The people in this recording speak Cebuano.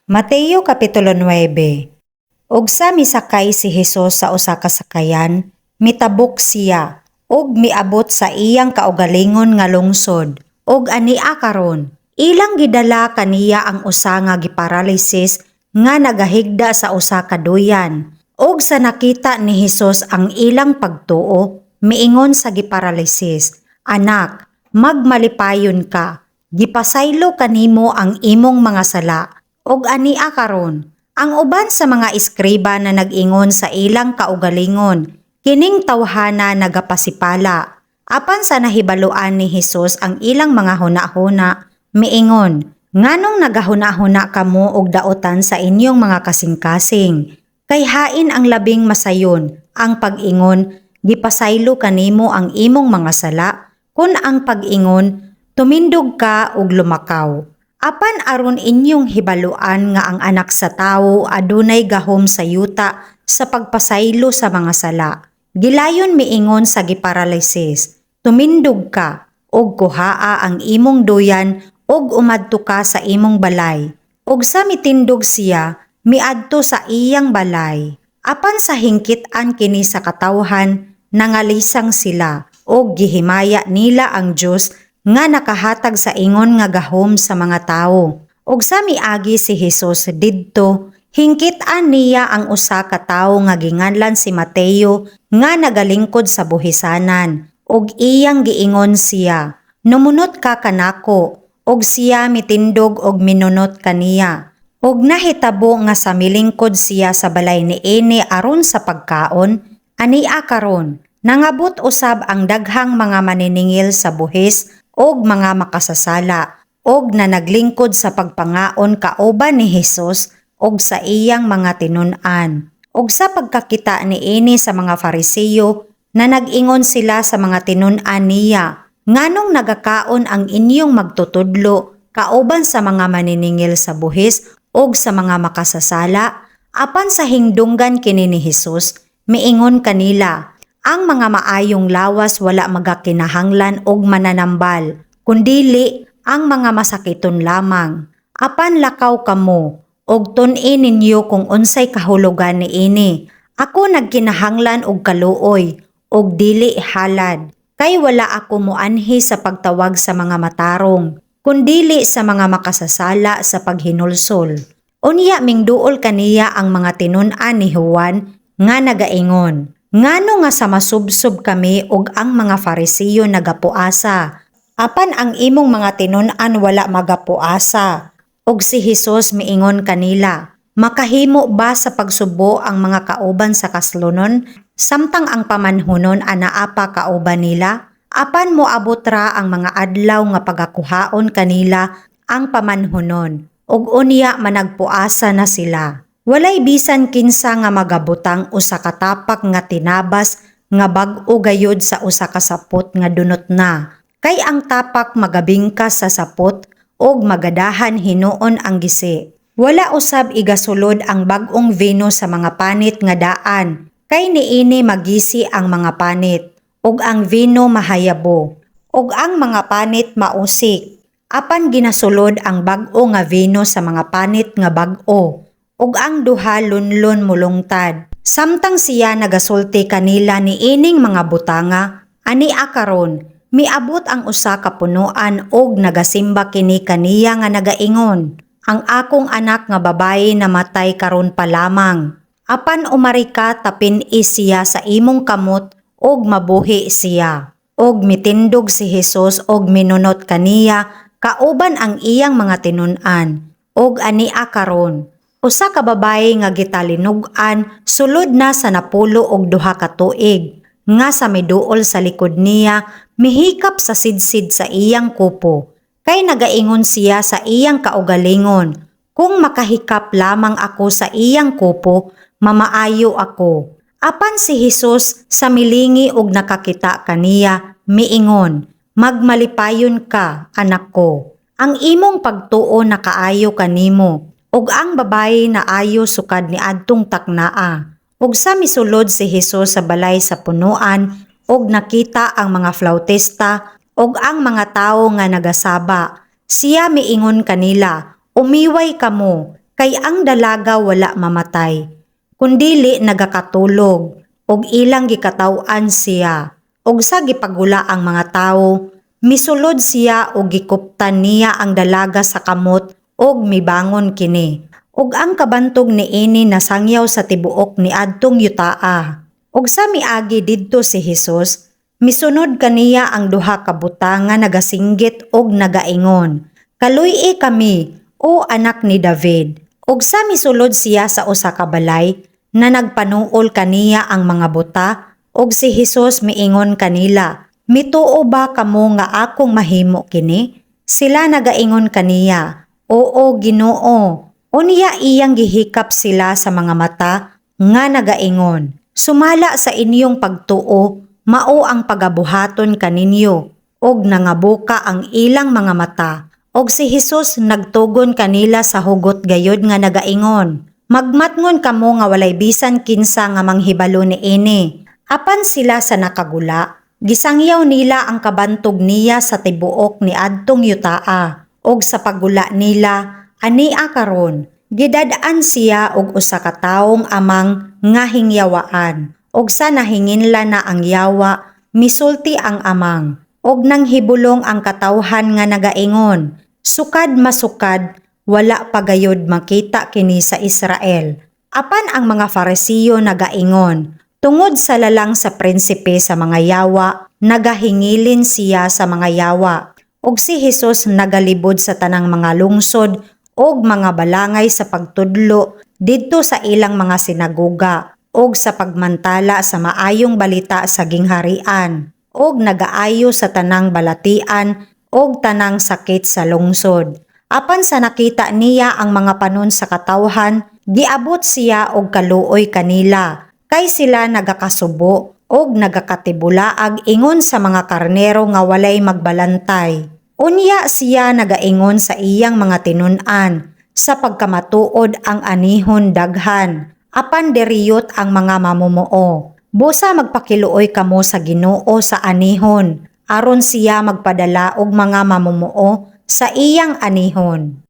Mateo Kapitulo 9. Ug sa misakay si Hesus sa usa ka sakayan, mitabok siya ug miabot sa iyang kaugalingon nga lungsod. Ug ania karon, ilang gidala kaniya ang usa nga giparalisis nga nagahigda sa usa ka duyan. Ug sa nakita ni Hesus ang ilang pagtuo, miingon sa giparalisis, "Anak, magmalipayon ka, gipasaylo kanimo ang imong mga sala." Ug ania karon, ang uban sa mga eskriba na nag-ingon sa ilang kaugalingon, "Kining tawhana nagapasipala." Apan sa nahibaluan ni Hesus ang ilang mga huna-huna, miingon, "Nganong nagahuna-huna kamo og daotan sa inyong mga kasing-kasing? Kay hain ang labing masayon, ang pag-ingon, 'Gipasaylo kanimo ang imong mga sala,' kon ang pag-ingon, 'Tumindog ka ug lumakaw'? Apan aron inyong hibaluan nga ang Anak sa Tawo adunay gahom sa yuta sa pagpasaylo sa mga sala." Gilayon miingon sa giparalisis, "Tumindog ka ug kuhaa ang imong duyan ug umadto ka sa imong balay." Ug sa mitindog siya, miadto sa iyang balay. Apan sa hingkit-an kini sa katawhan, nangalisang sila ug gihimaya nila ang Dios nga nakahatag sa ingon nga gahom sa mga tawo. Ug sa miagi si Hesus didto, hingkit-an niya ang usa ka tawo nga ginganlan si Mateo nga nagalingkod sa buhisanan, ug iyang giingon siya, "Numunot ka kanako." Ug siya mitindog og minunot kaniya. Ug nahitabo nga sa milingkod siya sa balay niini aron sa pagkaon, ania karon, nangabot usab ang daghang mga maniningil sa buhis og mga makasasala og na naglingkod sa pagpangaon kauban ni Hesus og sa iyang mga tinun-an. Ug sa pagkakita niini sa mga Fariseo, na nag-ingon sila sa mga tinun-an niya, "Nganong nagakaon ang inyong magtutudlo kauban sa mga maniningil sa buhis og sa mga makasasala?" Apan sa hingdunggan kini ni Hesus, miingon kanila, "Ang mga maayong lawas wala magakinahanglan og mananambal, kundili ang mga masakiton lamang. Apan lakaw kamo og tun-i ninyo kung unsay kahulugan niini, 'Ako nagkinahanglan og kaluoy og dili halad.' Kay wala ako moanhi sa pagtawag sa mga matarong, kundili sa mga makasasala sa paghinulsol." Unya mingduol kaniya ang mga tinun-an ni Juan nga nagaingon, "Ngano nga sa masubsob kami ug ang mga Farisiyo nagapuasa, apan ang imong mga tinun-an wala magapuasa?" Ug si Hesus miingon kanila, "Makahimo ba sa pagsubo ang mga kauban sa kaslonon samtang ang pamanhunon anaa pa kauban nila? Apan moabot ra ang mga adlaw nga pagakuhaon kanila ang pamanhunon, ug unya managpuasa na sila. Walay bisan kinsa nga magabutang usa ka tapak nga tinabas nga bag-o gayud sa usa ka sapot nga dunot na. Kay ang tapak magabingkas sa sapot ug magadahan hinuon ang gisi. Wala usab igasulod ang bag-ong vino sa mga panit nga daan, kay niini magisi ang mga panit, ug ang vino mahayabo, ug ang mga panit mausik. Apan ginasulod ang bag-o nga vino sa mga panit nga bag-o, ug ang duha lunlon molungtad." Samtang siya nagasulti kanila niining mga butanga, ania karon, miabot ang usa ka punuan og nagasimba kini kaniya nga nagaingon, "Ang akong anak nga babayi namatay karon pa lamang. Apan umari ka, tapin-i siya sa imong kamot ug mabuhi siya." Og mitindog si Hesus og minunot kaniya kauban ang iyang mga tinun-an. Og ania karon, usa ka babayi nga gitalinog-an sulod na sa 12 ka tuig nga sa miduol sa likod niya mihikap sa sidsid sa iyang kupo. Kay nagaingon siya sa iyang kaugalingon, "Kung makahikap lamang ako sa iyang kupo, mamaayo ako." Apan si Hesus sa milingi og nakakita kaniya, miingon, "Magmalipayon ka, anak ko. Ang imong pagtuo nakaayo kanimo." Ug ang babayi naayo sukad niadtong taknaa. Ug sa misulod si Hesus sa balay sa punuan ug nakita ang mga flautista ug ang mga tawo nga nagasaba, siya miingon kanila, "Umiway kamo, Kay ang dalaga wala mamatay, kundili nagakatulog, ug ilang gikataw-an siya. Ug sa gipagula ang mga tawo, misulod siya ug gikuptan niya ang dalaga sa kamot ug mibangon kini. Ug ang kabantog niini nasangyaw sa tibuok niadtong yutaa. Ug sa miagi didto si Hesus, misunod kaniya ang duha ka buta nga nagasinggit og nagaingon, "Kaluy-i kami, o anak ni David." Ug sa misulod siya sa usa ka balay, na nagpanuol kaniya ang mga buta, ug si Hesus miingon kanila, "Mituo ba kamo nga akong mahimo kini?" Sila nagaingon kaniya, "Oo, Ginoo." Unya iyang gihikap sila sa mga mata nga nagaingon, "Sumala sa inyong pagtuo, mao ang pagabuhaton kaninyo." Ug nangabuka ang ilang mga mata. Og si Hesus nagtugon kanila sa hugot gayod nga nagaingon, "Magmatngon kamo nga walay bisan kinsa nga manghibalo niini." Apan sila sa nakagula, gisangyaw nila ang kabantog niya sa tibuok niadtong yutaa. Og sa paggula nila, ania karon, gidad-an siya og usa ka tawong amang nga hingyawaan. Og sa nahinginla na ang yawa, misulti ang amang. Og nanghibulong ang katawhan nga nagaingon, "Sukad masukad, wala pa gayod makita kini sa Israel." Apan ang mga Farisiyo nagaingon, "Tungod sa lalang sa prinsipe sa mga yawa, nagahingilin siya sa mga yawa." Og si Hesus nagalibod sa tanang mga lungsod og mga balangay sa pagtudlo didto sa ilang mga sinagoga og sa pagmantala sa maayong balita sa gingharian og nagaayo sa tanang balatian og tanang sakit sa lungsod. Apan sa nakita niya ang mga panon sa katawhan, giabot siya og kaluoy kanila, kay sila nagakasubo og nagakatibulaag ingon sa mga karnero nga walay magbalantay. Unya siya nagaingon sa iyang mga tinun-an, "Sa pagkamatuod ang anihon daghan, apan diriyot ang mga mamumuo. Busa magpakiluoy kamo sa Ginoo sa anihon, aron siya magpadala og mga mamumuo sa iyang anihon."